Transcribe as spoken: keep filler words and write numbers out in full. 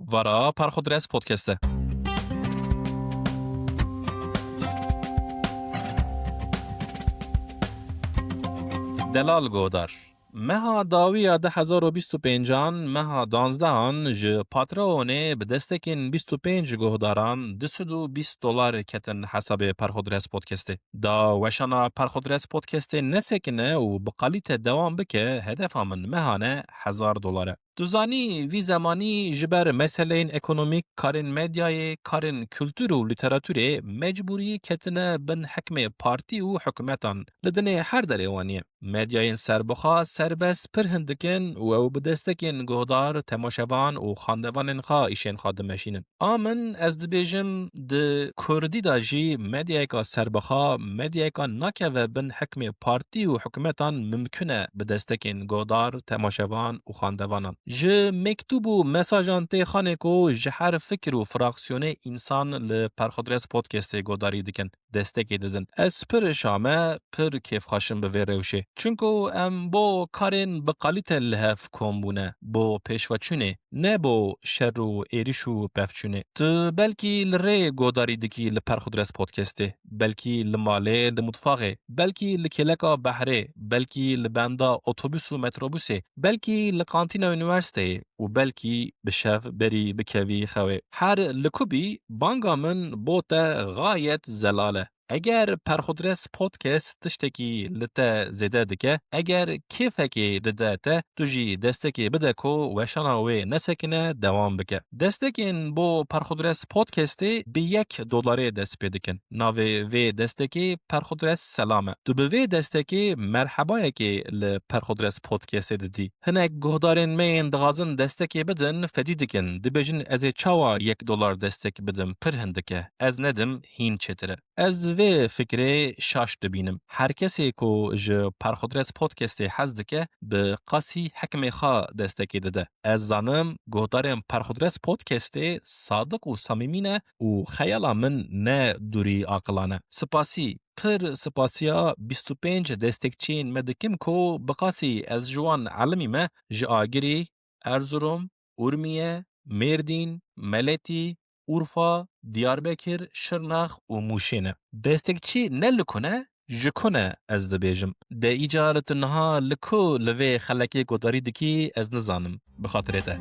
Vara Perxudres Podcast e. Delal Godar. Meha dawî ya du hezar û bîst û pêncan, meha danzdehan ji Patreonê bi destekên bîst û pênc guhdaran du sed û bîst dolar ketin hesabê Perxudres Podcastê. Da weşana Perxudres Podcastê nesekine û bi kalîte dewam bike, hedefa min mehane hezar dolar e. Tu zanî, vî zemanî ji ber meseleyên ekonomîk, karên medyayê, karên kultur û lîteraturê mecbûrî ketine bin hikmê partî û hikûmetan. Li dinê her derê waniye. Medyayên serbixwe serbest pir hindik in û ew bi destekên guhdar, temaşevan û xandevanên xwe îşên xwe dimeşînin. A min, ez dibêjim, di kurdî de jî medyayeka serbixwe, medyayeka nakeve bin hikmê partî û hikûmetan mimkun e bi destekên guhdar, temaşevan û xandevanan. Ji mektûb û mesajan tê xanê ku ji her fikir û fraksiyonê însan li Perxudres Podcastê guhdarî dikin, destekê didin. Ez pir şa me, pir kêfxweş im bi vê rewşê. Çunku em bo karên bi kalîte li hev kom bûne, bo pêşveçûnê, ne bo şer û êrîş û pevçûnê. Tu belkî li rê guhdarî dikî li Perxudres Podcastê, belkî li malê, li mutfaxê, belkî li kêleka behrê, belkî li benda otobûs û metrobûsê, belkî li kantîna unîversîteyê û belkî bi şev berî bikevî xewê. Her li ku bî, banga min bo te xayet zelal e. Eger Perxudres Podcast tiştekî li te zêde dike, eger kêfekê dide te, tu jî destekê bide ku weşana wê nesekine, dewam bike. Destekên bo Perxudres Podcastê bi yek dolarê dest pê dikin. Navê vê destekê Perxudres Selam e. Tu bi vê destekê merhebayekê li Perxudres Podcastê didî. Hinek guhdarên me yên dixwazin destekê bidin, fedî dikin. Dibêjin, ez ê çawa yek dolar destek bidim? Pir hindik e. Ez nedim, hîn çêtir e. Ez vê fikrê şaş dibînim. Her kesê ku ji Perxudres Podcastê hez dike, bi qasî hikmê xwe destekê dide. Ez zanim, guhdarên Perxudres Podcastê sadiq û samîmî ne û xeyala min ne dûrî aqilan e. Spasî, pir spasiya bîst û pênc destekçiyên me dikim ku bi qasî ez ji wan elimî me, ji Agirî, Erzurum, Urmiye, Mêrdîn, Meletî, Urfa, Diyarbekir, Şirnex û Mûşê ne. Destekçî ne li ku ne, ji ku ne ez dibêjim. De îcar tu niha li ku li vê xelekê guhdarî dikî, ez nizanim. Bi xatirê te.